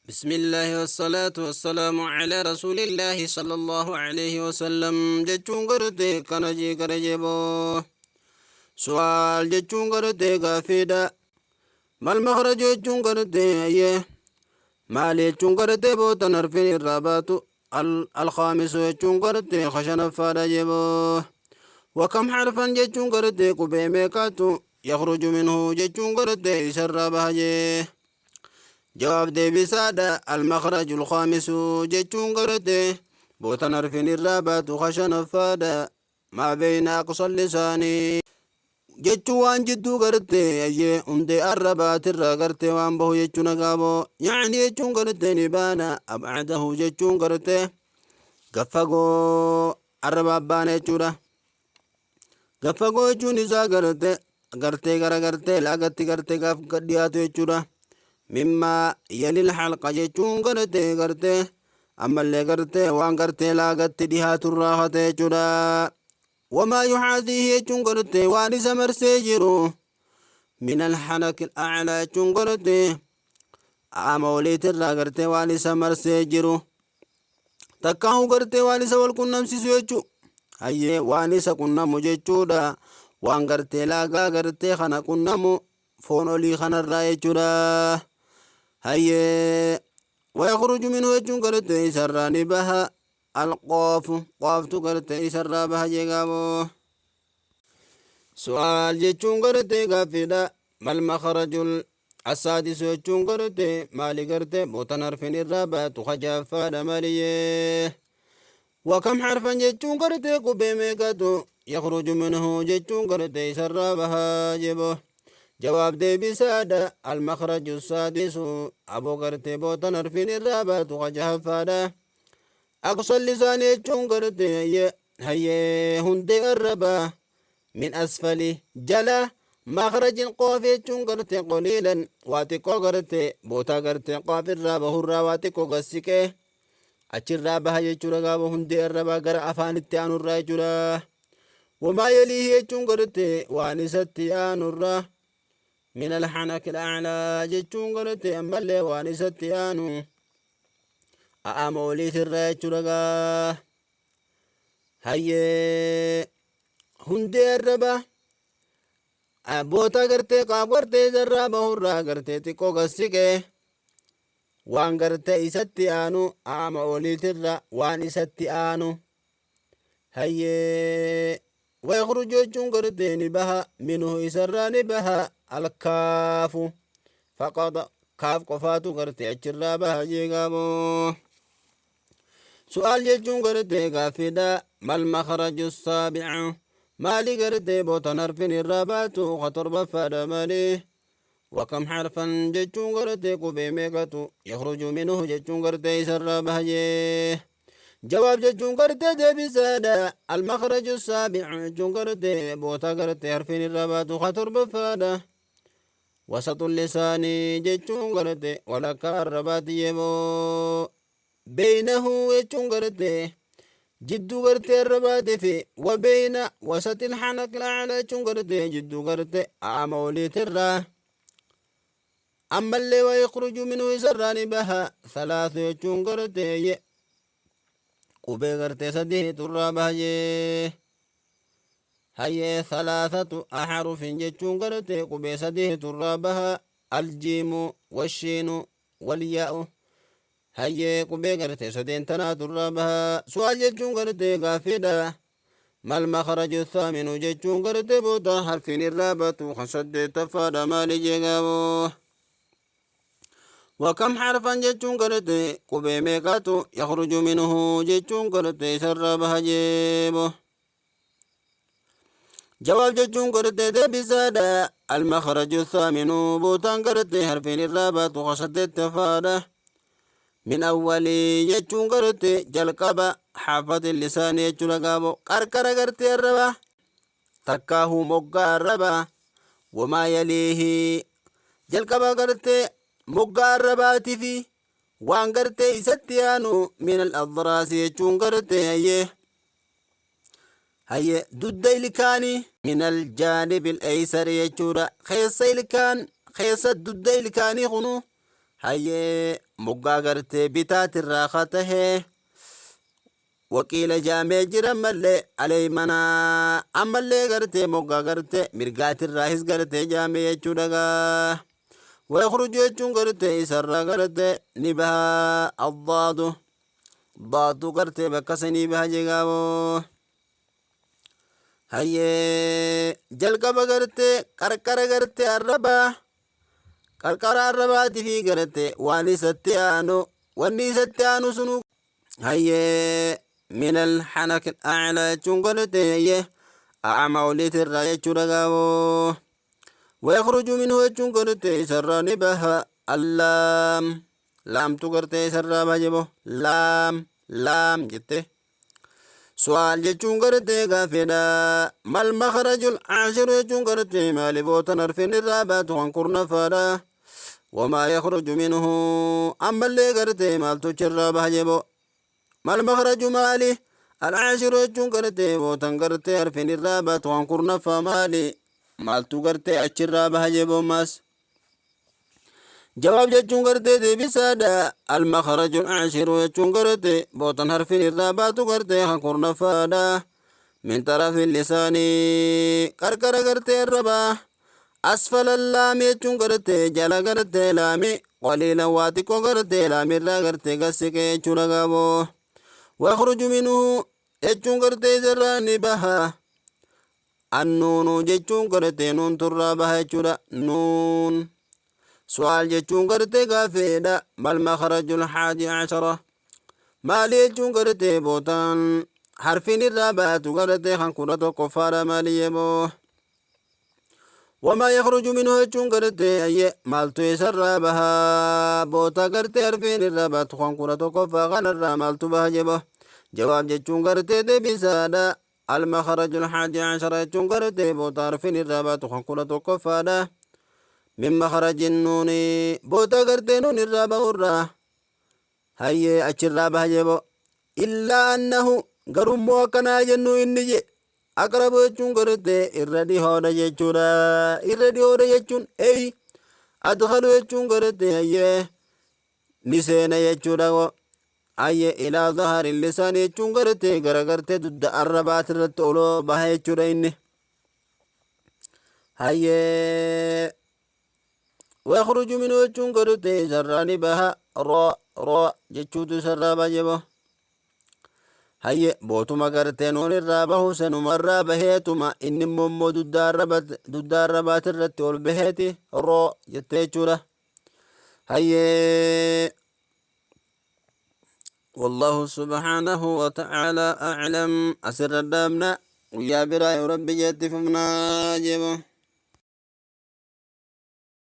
بسم الله والصلاة والسلام على رسول الله صلى الله عليه وسلم jechuun gartee kana jee gara jeboo. Su'aal jechuun gartee gaaffiidha. Mal makhraju jechuun gartee ayyee maal jechuun gartee bootan harfiin irraa baatu alkhaamisu jechuun gartee kashanaffaadha jeboo. Wakam harfan jechuun gartee qubee meeqaatu yakhruju minhu jechuun gartee isarraa baha jee. Jawaab deebisaadha. Almakhraju alkhaamisu jechuun gartee bootan harfiin irraa baatu kashanaffaadha. Maa beeyna aqsa lisaanii jechuun waan jidduu gartee ayyee hundee arrabaatirraa gartee waan bahu jechuu nagaaboo yaani jechuun gartee ni baana abcadahu jechuun gartee gaffagoo arrabaa baana jechuudha. Gaffagoo jechuun isaa gartee gartee gara gartee laagatti gartee gaaf dhiyaatu jechuudha. Mimmaa yalil halqa jechuun gartee gartee ammallee gartee waan gartee laagatti dhihaaturraa hate jechuudha. Wamaa yuhaadihi jechuun gartee waan isa marsee jiru. Min alhanaki al'aclaa jechuun gartee qaama oliitirraa gartee waan isa marsee jiru. Takkaahu gartee waan isa wal qunnamsiisu jechuu. Hayyee waan isa qunnamu jechuudha. Waan gartee laagaa gartee kana qunnamu foon olii kanarraa jechuudha. Hayyee wayakhruju minhu jechuun gartee isarraa ni baha. Alqoofu qooftu gartee isarraa baha jeegaaboo. Su'aal jechuun gartee gaaffiidha. Mal makharajul asaadisu jechuun gartee maali gartee bootan harfin irraa baatu kajaaffaadha maliyyee. Wakam harfan jechuun gartee qubee meeqatu yakhruju minhu jechuun gartee isarraa bahaa jebo. Jawaab deebisaadha. Almakhraju saadisu aboo gartee bootan harfin irraa baatu kajaaffaadha. Aqsal lisaanii jechuun gartee hayyee hundee arrabaa min asfali jala makrajin qoof jechuun gartee qoliilan waa xiqqoo gartee bootaa gartee qoof irraa bahurraa waa xiqqoo gassiqee achirraa baha jechuudha gaafa hundee arrabaa gara afaanitti aanurraa jechuudha. Wamaa yaliihi jechuun gartee waan isatti aanurraa min alhanaki al'a'laa jechuun gartee ammallee waan isatti aanu a'ama oliitirraa jechuudha gaa. Hayyee hundee arrabaa boota gartee qaaf gartee isarraa bahurraa gartee xiqqoo gassiqee waan gartee isatti aanu a'ama oliitirra waan isatti aanu hayyee wayakhruju jechuun gartee ni baha minhu isarraa ni baha alkaafu faqada kaaf qofaatu gartee achirraa baha jeegaaboo. Su'aal jechuun gartee gaaffiidha. Mal makhraju saabicu maali gartee bootan harfin irraa baatu ka torbaffaadha malee. Wakam harfan jechuun gartee qubee meeqatu yakhruju minhu jechuun gartee isarraa baha jee. Jawaab jechuun gartee deebisaadha. Al makhraju saabicu jechuun gartee boota gartee harfin irraa baatu ka torbaffaadha. Wasaxul lisaanii jechuun gartee walakkaa arrabaati yeboo. Beeynahu jechuun gartee jidduu gartee arrabaatii fi wa beeyna wasaxil hanaqil a'laa jechuun gartee jidduu gartee qaama oliitirraa. Ammallee wa yakhruju minhu isarraa ni baha salaasu jechuun gartee qubee gartee sadii turraa baha jee. Hayyee salaasatu aharufin jechuun gartee qubee sadiitu irraa baha aljiimu washiinu walyaa'u hayyee qubee gartee sadeen tanaatu irraa baha. Su'aal jechuun gartee gaaffiidha. Mal makaraju thaaminu jechuun gartee booda harfiin irraa batu kan saddeettaffaadha maali jeegaaboo. Wakam harfan jechuun gartee qubee meeqaatu yakhruju minhu jechuun gartee isarraa baha jeebo. Jawaab jechuun gartee deebisaadha. Almakhraju thaaminu bootaan gartee harfiin irraa baatu ka saddeettaffaadha. Min awwalii jechuun gartee jalqaba xaafati lisaanii jechuudha gaaboo qarqara gartee arrabaa takkaahuu moggaa arrabaa wamaa yaliihi jalqaba gartee moggaa arrabaatii fi waan gartee isatti aanu min al adraasi jechuun gartee hayyee hayyee dudda ilkaanii min al jaanibil eeysari jechuudha keessa ilkaan keessa dudda ilkaanii kunu Hayyee, moggaa gartee bitaatirraa ka tahe. Waqiila jaamee jira mallee aleeymanaa, ammallee gartee moggaa gartee mirgaatirraahis gartee jaamee jechuudha gaa. Wayakhruju jechuun gartee isarraa gartee ni baha, addaadu daaddu gartee bakka sanii baha jegaaboo. Hayyee, jalqaba gartee qarqara gartee arrabaa, qarqara arrabaatii fi gartee waan isatti aanu, wanni isatti aanu sunu. Hayyee, min alxanak alaclaa jechuun gartee hayyee a'ama oliitirraa jechuudha gaaboo. Wayakhruju minhu jechuun gartee isarraa ni baha allaam, laamtu gartee isarraa baha jebo, laam laam jette. Su'aal jechuun gartee gaaffiidha. Mal makharajul caashiru jechuun gartee maali bootan harfin irraa baatu kan kurnaffaadha? Wamaa yakhruju minhu, ammallee gartee maaltu achirraa baha jebo. Mal makharaju maali? Alcaashiru jechuun gartee bootan gartee harfin irraa baatu kan kurnaffaa maali? Maaltu gartee achirraa baha jebo maas? Jawaab jechuun gartee deebisaadha. Almakharaju alcaashiru jechuun gartee bootan harfin irraa baatu gartee kan kurnaffaadha. Min xarafi lisaanii, qarqara gartee arrabaa. Asfala laami jechuun gartee jala gartee laami, qaliilan waa xiqqoo gartee laamirraa gartee gassiqee jechuudha gaaboo. Wakhruju minhu jechuun gartee isarraa ni baha. Annuunu jechuun gartee nuun turraa baha jechuudha. Nuun. Su'aal jechuun gartee gaaffiidha. Mal makharajul haadi ashara? Maali jechuun gartee bootaan harfiin irraa baatu gartee kan 11ffaadha maali yeboo? Wamaa yakhruju minhu jechuun gartee ayye maaltu isarraa baha? Boota gartee harfiin irraa baatu kan 11ffaa kanarraa maaltu baha jebo? Jawaab jechuun gartee deebisaadha. Al-makharajul haadi ashara jechuun gartee boota harfiin irraa baatu kan 11ffaadha. Min makharajin nuuni, boota gartee nuun irraa bahurraa hayyee achirraa baha jebo. Illaa annahu, garummoo akkanaa jennu inni je aqrabu jechuun gartee irra dhihoodha jechuudha. Irra dhihoodha jechuun ey adkhalu jechuun gartee hayyee ni seena jechuudha. Hayyee, ilaa zahari lisaanii jechuun gartee gara gartee dugda arrabaati irratti oloo baha jechuudha inni. Hayyee, wayakhruju minhu jechuun gartee isarraa ni baha, roo roo jechuutu isarraa baha jebo. Hayyee, bootuma gartee nuun irraa bahu sanumarraa baheetuma inni immoo dugda arrabaati irratti ol baheeti roo jettee jechuudha. Hayyee, والله سبحانه وتعالى أعلم. أسر الدامنا ويا براي ربي جت فمنا جيبه.